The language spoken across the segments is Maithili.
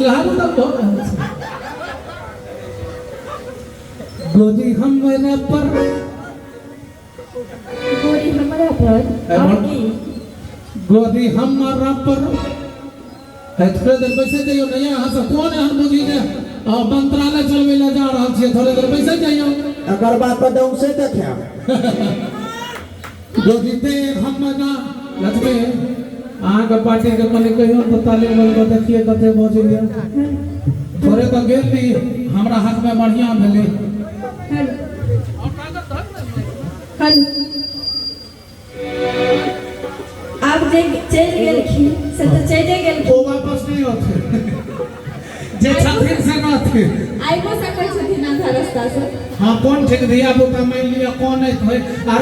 सिखलहा रुदल भऽ रहल छै। गोरी हमरा पर, गोरी हमरा पर और की? गोरी हमरा पर है। थोड़े देर बैसे जइयो। नहीं, अहाँ सब कोन एहन बुझी जे मंत्रालय चलबै लए जा रहल छियै? थोड़े देर बैसे जइयो। एकर बाद तऽ डौसे देखायब। गोरी दे हमरा। लक्ष्मी, अहाँके पार्टीके कनि कहियौ तऽ ताली बजबै, देखिए कते बजैया। थोड़े तऽ गेल हमरा हाथमे, बढ़िआँ भेलै। हेलो हेलो, आब जे चलि गेलखिन से तऽ चलि गेलखिन। ओ वापस नहि औथिन, जे छथिन से रहथिन। आबिओ सकै छथिन आधा रास्ता से। हाँ, कोन ठीक, धिया पुता मानि लिअ कोन अछि होय आ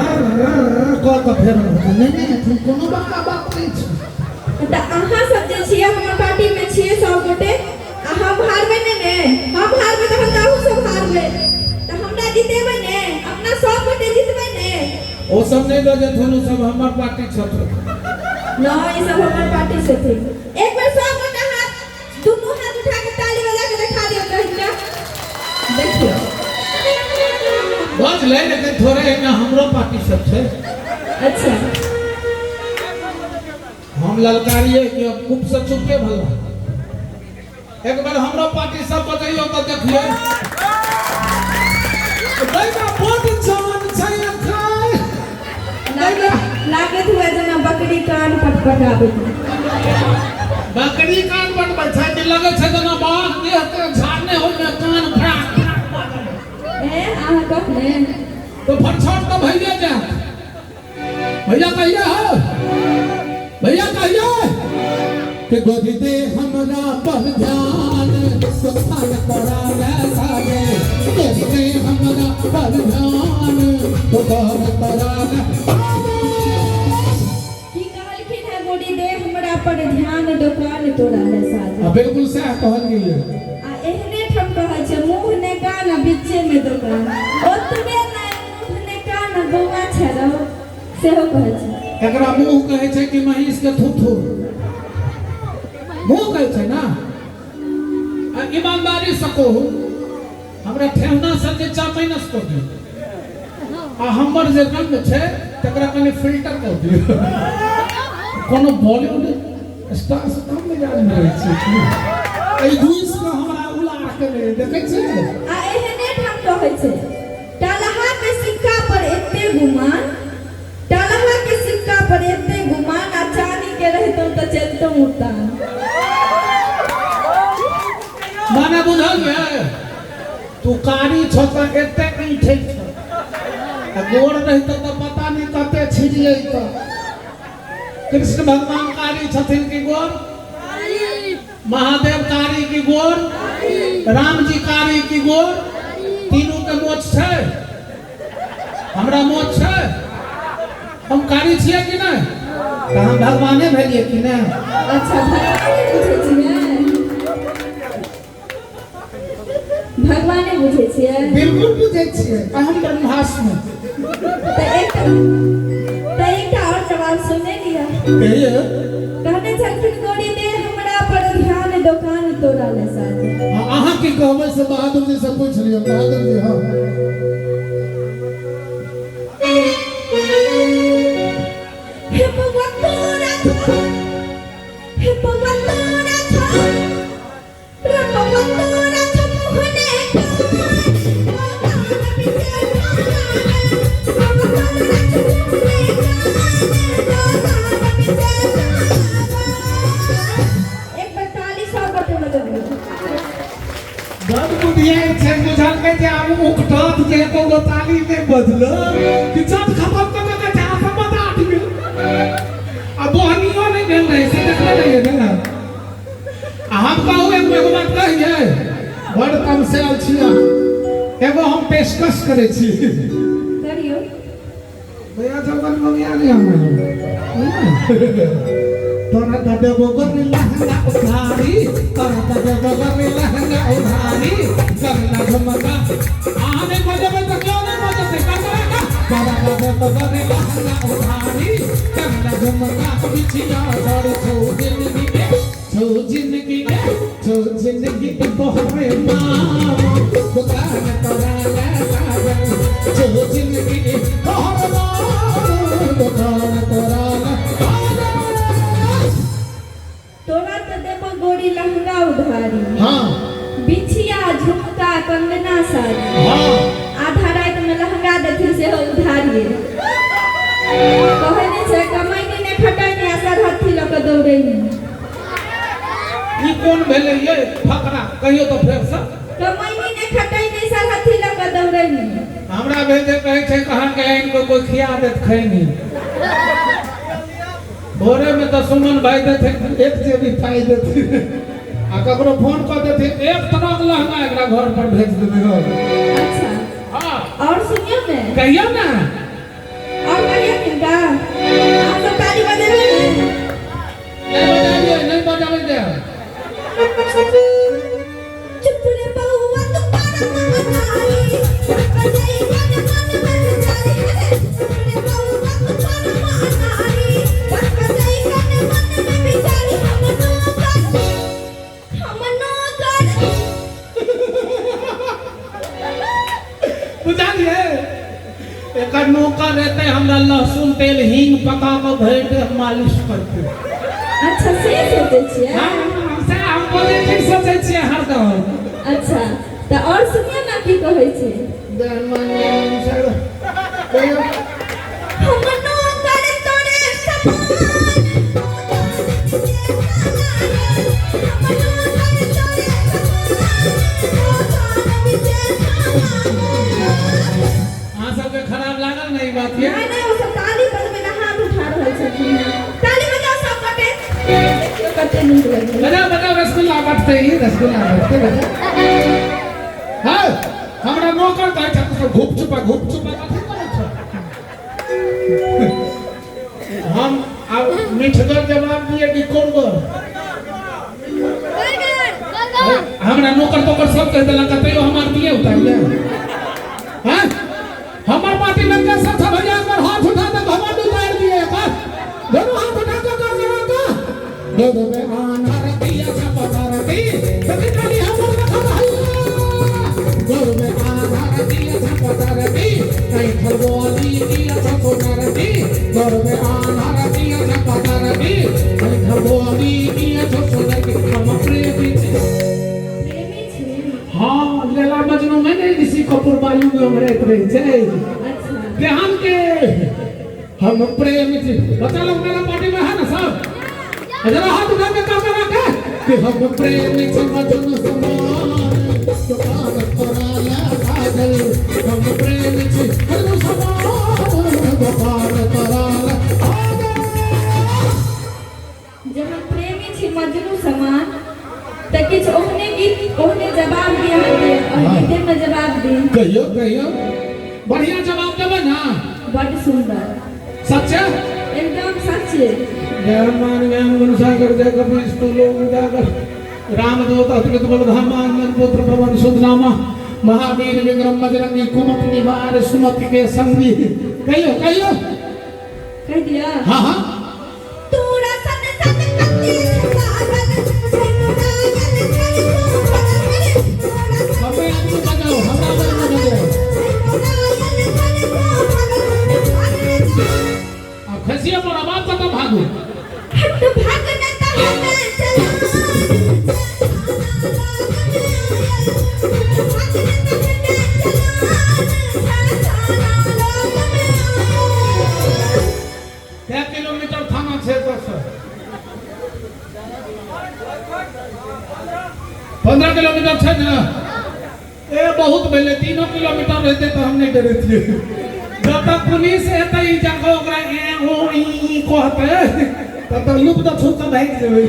कऽ कऽ फेर नहि नहि एखन कोनो बड़का बात नहि छै। तऽ अहाँ सब जे छियै, हमर पार्टीमे छियै सब गोटे, आ हम हारबै नहि ने? हम हारबै तखन तऽ अहूँ सब हारबै। तऽ हमरा जितेबै ने? अपना सब गोटे जितबै ने? ओ सब नहि दऽ जेथुन, ओ सब हमर पार्टी छथुन। नहि, ई सब हमर पार्टी छथिन। एक बेर सब गोटे हाथ, दुनू हाथ उठा के ताली बजा के देखा दियौ कहिया, देखियौ। बजलै, लेकिन थोड़े एहिमे हमरो पार्टी सब छै। अच्छा। हम ललकारियै कि अब खूब से चुपके भला। एक बार हमरो पार्टी सब बजैयो तऽ देखियै। दैना बड जान छै एखन। लागैत हुए जेना बकरी कान पटपटाबैत। बकरी कान बनबै छै कि लगै छै जेना बाघ देह के झाड़ने होइमे कान फराक फराक बाजल। ए, अहाँ कहने तो फरछाट तऽ भइए जायत। भैया कहिए हो, भैया कहिए कि गोदी दे हमरा पर ध्यान, सुखान तोरा ले साजे। गोदी दे हमरा पर ध्यान, सुखान तोरा ले। की कहलखिन है? गोदी दे हमरा पर ध्यान, दोकान तोरा ले साजे। आ बिल्कुल सएह कहलियै। आ एहने ठाम कहै छै, मुँह ने कान आ बिच्चे में दोकान। ओतबे नहि, मुँह ने कान आ बौआ छै रौ, सेहो कहै छै। एकरा मुँह कहै छै कि महींस के थुथु मुँह कहै छै ना? आ ईमानदारी से कहू, हमरा ठेहुना से नीचा माइनस कऽ दियौ आ हमर जे रंग छै तकरा कनि फिल्टर कऽ दियौ। कोनो बॉलीवुड स्टार से कम मिजाज में रहै छै की? एहि घुसि कऽ हमरा उलार के नहि देखै छियै। आ एहने ठाम कहै छै, टलहा के सिक्का पर एते गुमान, टलहा के सिक्का पर एते गुमान, आ चानी के रहितौं तऽ चलितौं उतान। माने बुझल ये, तू कारी छौ तऽ एते ऐंठै छौ आ गोर रहितौ तऽ पता नहि कते छिड़ियैतौ। कृष्ण भगवान कारी छथिन कि गोर? महादेव कारी कि गोर? राम जी कारी कि गोर? तीनू के मोछ छै, हमरा मोछ छै। हम कारी छियै कि नहि? तऽ हम भगवाने भेलियै कि नहि? अच्छा, भगवाने बुझै छियै? भगवाने बुझै छियै? बिल्कुल बुझै छियै, अहम ब्रह्मास्मि। तऽ एकटा आओर जवाब सुने लिअ। कहिए। कहने छलखिन, गोरी दे हमरा पर ध्यान, दोकान तोरा ले साजे। अहाँ की कहबै से बहादुर जी से पूछि लियौ। बहादुर जी, हाँ। हे बौआ तोरा छौ, हे बौआ तोरा छौ, रे बौआ तोरा छौ मुहने कान, दोकान बिचे ठाना। बौआ तोरा छौ मुहने कान, दोकान बिचे ठाना। एक बेर ताली सब गोटे बजबियौ। बड बुधियार छै, बुझलकै जे आब उकटत जे एको गो ताली नहि बजल कि चट खतम कऽ कऽ चाह सब बता दियौ। आ बोहनियो नहि भेल रहै से देखने रहियै ने? आ हम कहू, एगो एगो बात कहियै, बड़ तमसायल छी अहाँ, एगो हम पेशकश करै छी। करियौ। भैया सब कनि मंगिया नहीं हमें। तोरा दे देबो गोरी लहंगा उधारी, तोरा दे देबो गोरी लहंगा उधारी, करला झुमका। अहाँ नहि बजेबै तऽ क्यों नहि बजेतै? करबा का तोरा दे देबो गोरी लहंगा उधारी, करला झुमका, बिछिया जड़ छौ जिंदगी के, छौ जिंदगी के, छौ जिंदगी। तोहरे नाम, दुकान तोरा ले साजन। छौ जिंदगी तोहर नाम, दुकान तोरा ले साजन। तोरा तऽ देबो गोरी लहंगा उधारी। हाँ। बिछिया झुमका कंगना साड़ी। हाँ। आधा राति में लहंगा देथिन सेहो उधारिये। कहै नहि छै, कमैनी नहि खटैनी आ सरहत्थी लऽ कऽ दौड़ैनी। ई कोन भेलै ये फकरा, कहियो तऽ फेरसँ। कमैनी नहि खटैनी, सरहत्थी लऽ कऽ दौड़ैनी। हमरा भेल जे कहै छै कहाँ के आनि कऽ कोइ खिया देत खैनी। भोरे में तऽ सुमन भाई देथिन एक जेबी पाइ देथिन आ ककरो फोन कऽ देथिन एक ट्रक लहंगा एकरा घर पर भेज देबै। अच्छा। हाँ। और सुनियो ने। कहियो ना। और कहियो किनका अहाँ सब ताली बजेबै ने? नहीं बजाबिए, नहीं बजाबै दे। चुप रे बउआ तू पारा महानारी, बजाई मन मन में जारी। चुप रे बउआ तू पारा महानारी, बजाई मन मन में बिचारी। हम नौकर, हम नौकर। बुझलिए, एकर नौकर रहते हमरा लहसुन तेल हींग पका कऽ भरि देह मालिश करते। अच्छा, से सोचै छियै? हाँ, से हम बोलै छी, सोचै छियै हरदम। अच्छा, तऽ और सुनियो ना की कहै छै। कहियो। हम नौकर तोरे समान, हम नौकर तोरे समान। अहाँ सबके खराब लागल ने ई बात ये? नहीं नहीं, वो सब ताली बजबै ला हाथ उठा रहल छथिन। ताली बजाओ सब गोटे। देखियौ कते नीक लगै। बजाओ बजाओ, रसगुल्ला बटते ही, रसगुल्ला बटते, बजाओ। हाँ, हमरा नौकर कहै छै सब घुप चुपा घुप चुपा कथी करै छै? हम आब मिठगर जवाब दिए कि कोनगर? हमरा नौकर तोकर सब कहि देलक, तैयो हमर दिए उतारिए। हाँ, हमर पार्टी में के सब सब भैया पर हाथ उठा दे, हमर उतार दिए। बस दोनों हाथ उठा के कर कर दे दे दे आनार दिया सब रती सभी खाली हमर रखल हल्ला। गोर में आनार दिया सब रती कहीं खरबोली दिया सब रती। गोर में आनार दिया सब रती कहीं खरबोली दिया सब रती। हम प्रेमी छी। प्रेमी छी? हाँ, लैला मजनू में नहीं ऋषि कपूर बालू में हम रहते रहे छै। अच्छा। ध्यान के हम प्रेम छी। बच्चा लोग मेरा पार्टी में है ना सब? जरा हाथ उठा के कर कर के कि हम प्रेम छी मजनू समान, दुकान तोरा ले साजल। हम प्रेम छी मजनू समान, दुकान तोरा ले साजल। जब हम प्रेमी छी मजनू समान तऽ किछु ओहने गीत ओहने जवाब दी अहाँके और गीते में जवाब दी। कहियो कहियो, बढ़िया जवाब देबै ना? बड सुंदर। सच्चे? एकदम सच्चे। जय हनुमान ज्ञान गुण सागर, जय कपीश लोक उजागर, रामदूत अतुलित बलधामा, अंजन पुत्र पवन सुतनामा, महावीर विक्रम बजरंगी, कुमति निवार सुमति के संगी। कहियो कहियो। कह दिया। हाँ हाँ। तोरा सन सन कते पागल छै मुरायल छै तो पागल। हमें आदमी बजाओ, हमरा आदमी बजाओ। मुरायल छै तो पागल। अब खसिया पर आवाज खत्म भागो। हट भाग न त हट चला। कै किलोमीटर थाना छै एतऽ से? 15 किलोमीटर छै ने? ए बहुत भेलै, 3 किलोमीटर रहते तऽ हम नहि डरैतियै। जब तक पुलिस एतै ई जाकऽ ओकरा ए ओ ई ई कहतै तब तक लुप दऽ छू कऽ भागि जेबै।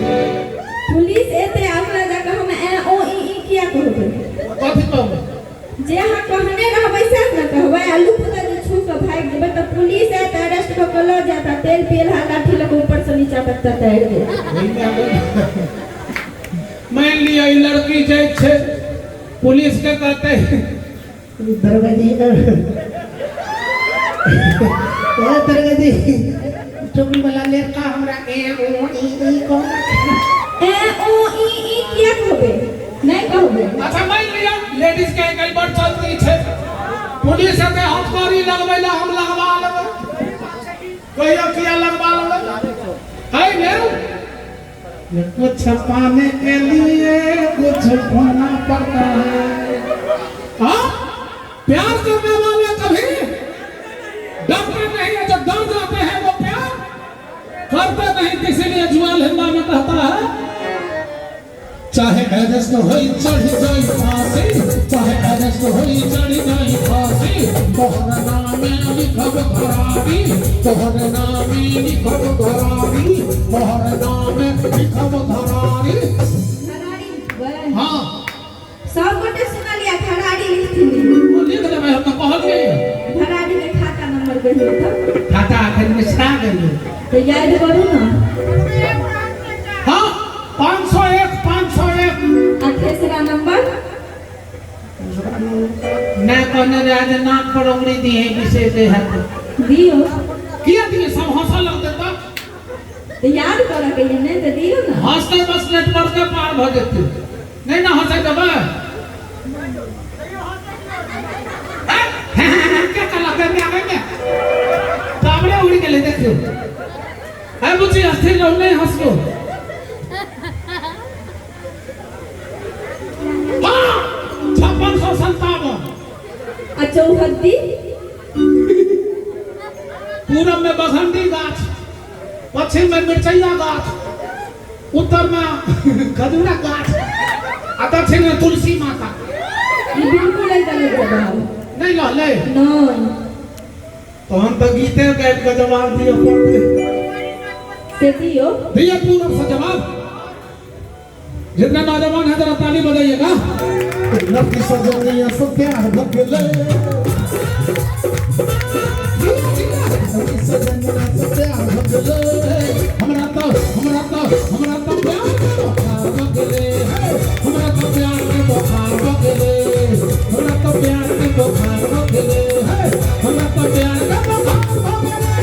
पुलिस एतै आ ओकरा जाकऽ हम ए ओ ई ई किया कहबै? कथी कहबै? जे अहाँ कहने रहबै सएह ने कहबै। आ लुप दऽ जे छू कऽ भागि जेबै तऽ पुलिस आयत, अरेस्ट कऽ कऽ लऽ जायत आ तेल पेल हा लाठी लऽ कऽ ऊपर से नीचा तक ततारि देत। मानि लिअ ई लड़की जाइ छै पुलिस के कहतै दरोगा जी, ओ दरोगा जी, टोपी वाला लड़का हमरा ए ओ ई ई कहलक। ए ओ ई ई किया कहबै? नहि कहबै। पुलिस एतै हथकड़ी लगबै लए, हम लगबा लेबै। कहियो किया लगबा लेबै? है ने ये कुछ पाने के लिए कुछ खोना पड़ता है। हाँ, प्यार करने वाले कभी डरते नहीं है, जो डर जाते हैं वो प्यार करते नहीं। इसीलिए जुआल हिंदा में कहता है, चाहे अरेस्ट होई चढ़ जाई फांसी, चाहे अरेस्ट होई चढ़ जाई फांसी, तोहर नामे लिखब घरारी, तोहर नामे लिखब घरारी, तोहर नामे लिखब घरारी। घरारी लिखबै? हाँ। सब गोटे सुनलियै, घरारी लिखथिन। ओ लिख देबै, हम तऽ कहलियै। घरारी के खाता नंबर कहियौ तऽ। खाता अखन मिसरा गेलै। तऽ याद करू ने। हाँ, 501, 501। आ खेसरा नंबर? मैं कहने रहे जे नाक पर उंगली दी है विशेष दे है। दियौ। किया दिए? सब हंसा लगते तब। तऽ याद करऽ के ये ने, तऽ दियौ ने। हंसते बस नेटवर्क के पार भ जेते। नहीं ना हंसे देबै। क्या कला करने आ गए? कामड़े उड़ी गेलै देखियौ। है बुच्ची, स्थिर रहू, नहीं हंसबो। हाँ, 5657। आ चौहद्दी? पूरब में बघंडी गाछ, पश्चिम में मिर्चैया गाछ, उत्तर में खजूरा गाछ आ दक्षिण में तुलसी माता। ई बिल्कुल नहीं गलत जवाब। नहीं रहलै? नहीं। तहन तऽ गीते गाबि कऽ जवाब दिअ पड़तै। से दियौ। दिया पूरब से जवाब। जितना नौजवान है जरा ताली बजाइएगा। लड़की सजनिया से प्यार भ गेलै, लड़की सजनिया से प्यार भ गेलै। हमरा तो हमरा तो हमरा तो प्यार के बोखार भ गेलै, हमरा तो प्यार के बोखार भ गेलै, हमरा तो प्यार के बोखार भ गेलै, हमरा तो प्यार के बोखार भ गेलै।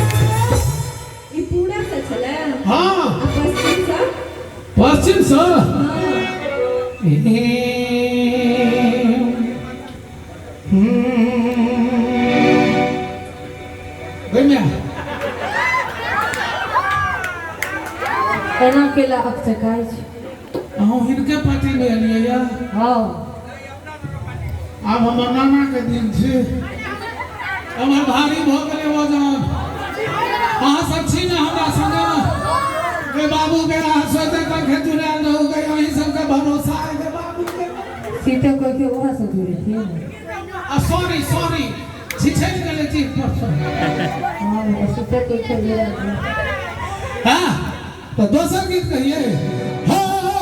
ई पूरा से छलै? हाँ। आ पश्चिम से? पश्चिम से? हाँ। गै एना केला अकचकाइ छै। अहूँ हिनके पार्टी में एलियै या? हाँ। आब हमर नाना के दिन छै, हमर भारी भऽ गेलै वजन। अहाँ सब छी ने हमरा संगे? गे बाबू गे, अहाँ सोचते कखे जुड़ायल रहू गे, अहीं सबके भरोसा है गे बाबू गे। सीते कोई के ओहा से जुड़े थे। आ सॉरी सॉरी, छिछैल गेलै जीभ पर से। हाँ, सीते कोई के जुड़े। हाँ, तो दोसर गीत कहिए। हो हो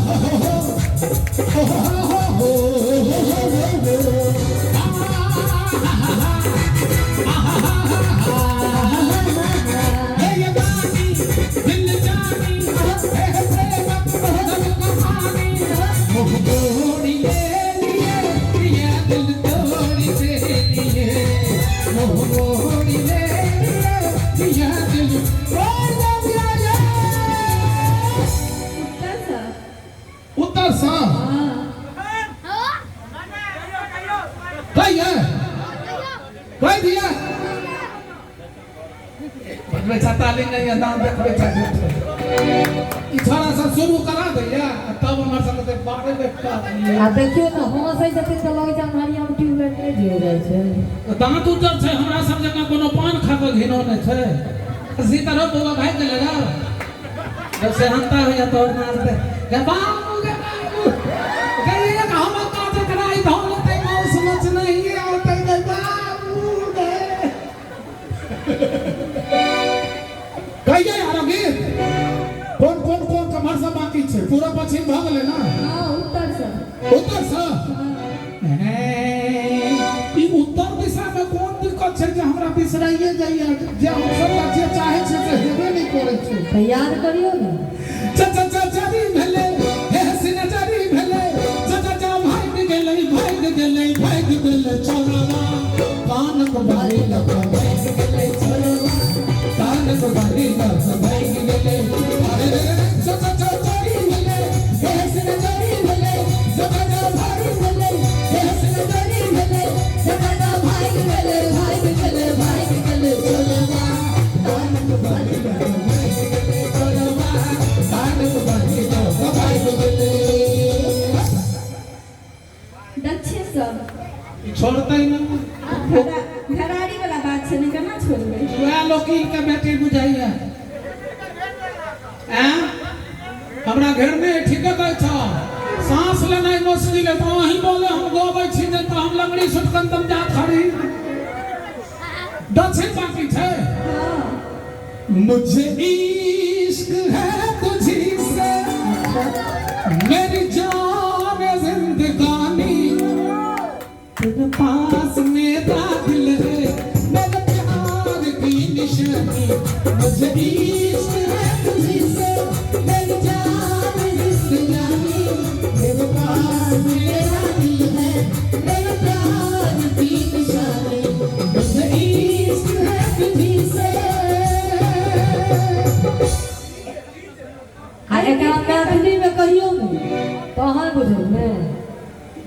हो हो हो हो हो हो। हे ये बानी दिल जानी, हे प्रेम प्रेम कहानी, मुँह मोड़ी ले लिए ये दिल तोड़ी दे लिए, मुँह मोड़ी ले लिए ये दिल तोड़ दिया ये। उत्तर से? उत्तर सँ? हाँ। कहिए, कह दिया। बजबै छा ताली? नहीं है दाम देखबै छा। ई छोरा सब शुरू करा दैया आ तब हमर सबके बारे में आ देखियौ ने, हँसै छथिन तऽ लगै छै अन्हरियामे ट्यूबलाइट नहि जरि जाइ छै। दाँत उज्जर छै, हमरा सब जकाँ कोनो पान खा कऽ घिनौने छै। सीतारो बौआ भागि गेलै रे। जब सेहनता होइया तोहर नाचते गे बाबू, गे बाबू गे, एक हमर काज एकरा ई धऽ लेतै, माउस मच नहीं औतै गे बाबू गे। कहिए आरो गीत। कोन कोन कोन कमर सब बाकी छै? पूरा पश्चिम भऽ गेलै ने? हाँ, उत्तर से। उत्तर सँ? ई उत्तर दिशा में कोन दिक्कत छै जे हमरा बिसराइए जाइए? जे हम सब जे चाहे छै से हेबे नहि करै छै। तऽ याद करियौ ने। च च च चरी भेलै, हे हसीना चरी भेलै, च च च भागि गेलै, भागि गेलै, भागि गेलै चोरवा, कानक बाली लग भागि गेलै चोरवा, कानक बाली लग भागि गेलै। अरे रे रे, च च च चरी भेलै, हे हसीना चरी भेलै, च च च भागि गेलै, हे हसीना चरी भेलै, च च च भागि सब। छोड़तै ने। घरारी वाला बात छै ने, केना छोड़बै? वएह लोकील के बेटी बुझाइया। ऐं हमरा घेरने ठीके कहै छ, साँस लेनाइ मुश्किल है। तऽ अहीं बोले हम गबै छी, नहि तऽ हम लंगड़ी सुटकन तम जात खड़ी दक्षिण बाकी छै। मुझे इश्क है तुझी से मेरी जान जिंदगानी, तेरे पास मेरा दिल है मेरे प्यार की निशानी। मुझे इश्क है तुझी से मेरी जान जिंदगानी, तेरे पास मेरा दिल है मेरे प्यार की निशानी। मुझे इश्क है तुझी से। आ एकरा मैथिलीमे कहियौ ने तहन बुझब ने।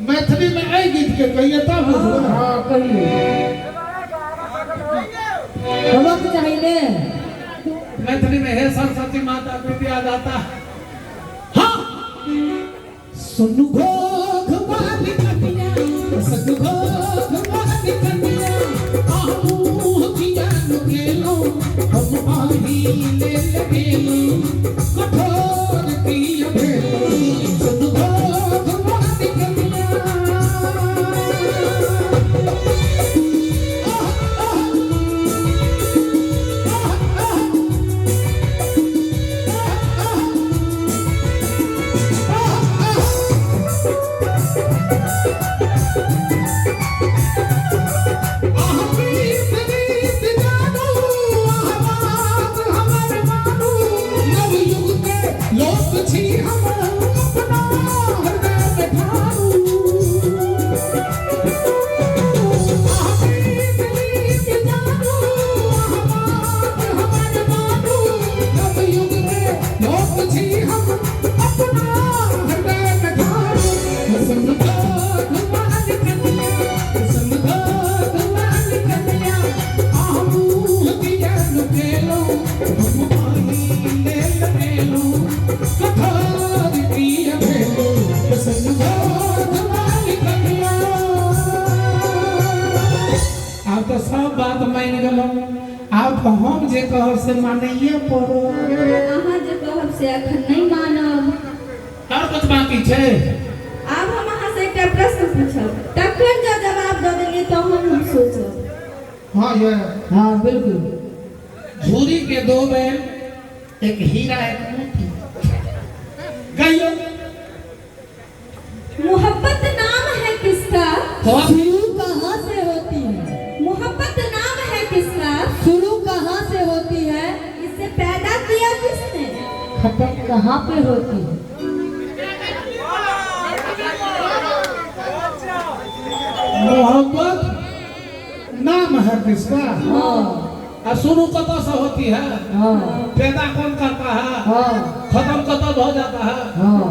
मैथिली में एहि गीत के कहिए तब बुझबै। हँ कहियौ, होबक चाही ने। मैथिली में हे सरस्वती माता विद्या दाता। हाँ सुन घोघ वाली कन्या, सुन घोघ वाली कन्या, आहू किया गेलो हम आही ले गेलो कठोर किया भेलो। सुन घोघ वाली कन्या। आह, आह, आह, आह, आह, आह, आह। आह प्रीत रीत जानू, आह बात हमर मानू, नवयुग के लोक छी हम अपना हृदय में ठानू। आह प्रीत रीत जानू, आह बात हमर मानू, नवयुग के लोक छी हम अपना हृदय में ठानू। सुन घोघ वाली कन्या, सुन घोघ वाली कन्या, आह मुँह किया नुकेलो हम आही लेल गेलो कठोर किया भेलो। सुन घोघ वाली कन्या। आब तऽ सब बात मानि गेलहुँ, आब तऽ हम जे कहब से मानैये पड़त। अहाँ जे कहब से अखन नहि मानब। आओर कुछ बाकी छै? आब हम अहाँ से एकटा प्रश्न पूछब, तखन जँ जवाब दऽ देलियै तहन हम सोचब। हाँ ये हाँ बिल्कुल। झूरी के दो बैल, एक हीरा एक मोती। कहियो। मोहब्बत नाम है किसका? तो शुरू कहाँ से होती है? मोहब्बत नाम है किसका? शुरू कहाँ से होती है? इसे पैदा किया किसने? खत्म कहाँ पे होती है? मोहब्बत नाम है किसका? हाँ। आ शुरू कतऽ से होती है? हाँ। पैदा कौन करता है? हाँ। खत्म कतऽ हो जाता है? हाँ।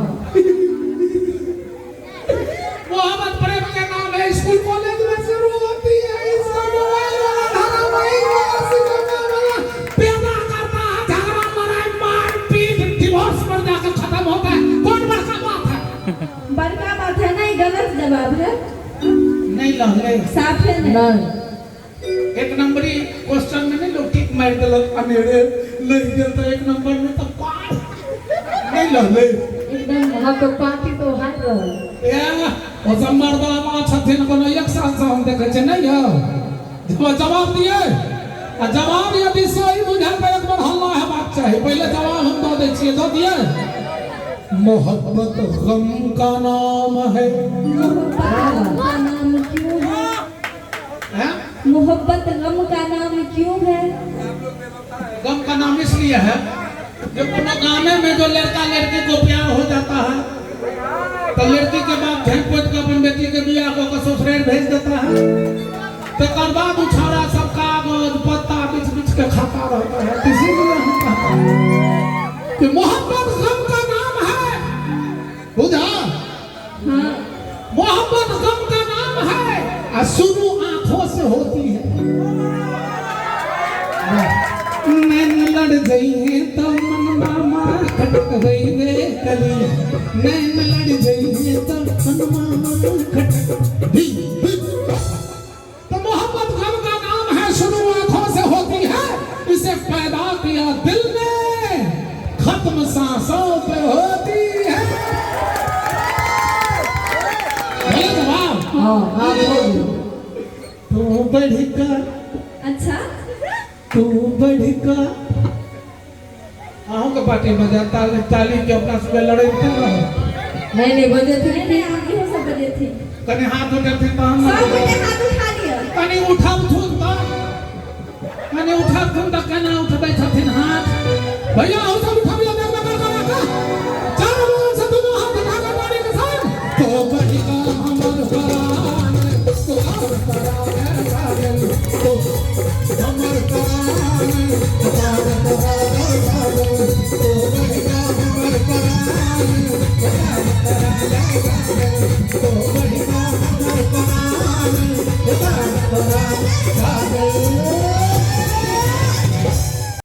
मोहब्बत प्रेम के नाम है, स्कूल कॉलेज में शुरू होती है। इसका मोबाइल वाला धारावाहिक वाला सिनेमा वाला पैदा करता है, झगड़ा लड़ाई मार पीट डिवोर्स पर जाकर खत्म होता है। कौन बड़का बात है? बड़का बात है ना, ये गलत जवाब है। नहीं लहले। साफे नहीं। नहीं। एक नंबरी क्वेश्चन में नहीं लोग टिक मार देलक, अनेरे लग गेल तो एक नंबर में तो पास नहीं लहले। एकदम हम तो पार्टी तो हार रहल। ए ओ सब मर्दाना छथिन कोनो एक साल से हम देखै छियै नहीं यौ। जवाब दिए आ जवाब यदि सही बुझायल तऽ एक बार हल्ला हेबाक चाही। पहिले जवाब हम दऽ दै छियै, दऽ दिए। मोहब्बत गम का नाम है। मोहब्बत गम का नाम क्यों है? हैं? मोहब्बत गम का नाम क्यों है? गम का नाम इसलिए है कि कोनो गाने में जो लड़का लड़की को प्यार हो जाता है तो लड़की के बाप झाँक पोत के अपन बेटी के बियाह कऽ के ससुराल भेज देता है, तकर बाद उ छौड़ा सब कागज पत्ता बिछ बिछ के खाता रहता है। इसीलिए हम कहते हैं कि मोहब्बत गम का नाम है। बुझा? हाँ। मोहब्बत गम का नाम है आ शुरू आंखों से होती है। नैन लड़ जाइए तो मन मामा खटक गई रे कली, नैन लड़ जाइए तो मन मामा खटक। खत्म सांसों पे होती है। बोले जवाब। हँ, आब बोलू। तू बढ़िकर। अच्छा। तू बढ़िकर अहूँके पार्टी बजा ताली, ताली के अपना सबके लड़ैते रहो। नहि नहि, बजेथिन। नहि नहि, आब इहो सब बजेथिन। कनि हाथ उठेथिन तहन ने। सब गोटे हाथ उठा लिअ। कनि उठबथुन तऽ, कनि उठबथुन तऽ केना उठबै छथिन हाथ। भैया, अहूँ सब उठबियौ, देखबै कर कर कर। चारू बगल से दुनू हाथ उठा कऽ ताली के संग। तो बढ़िका हमर प्राण, तो और पराए लागल, तो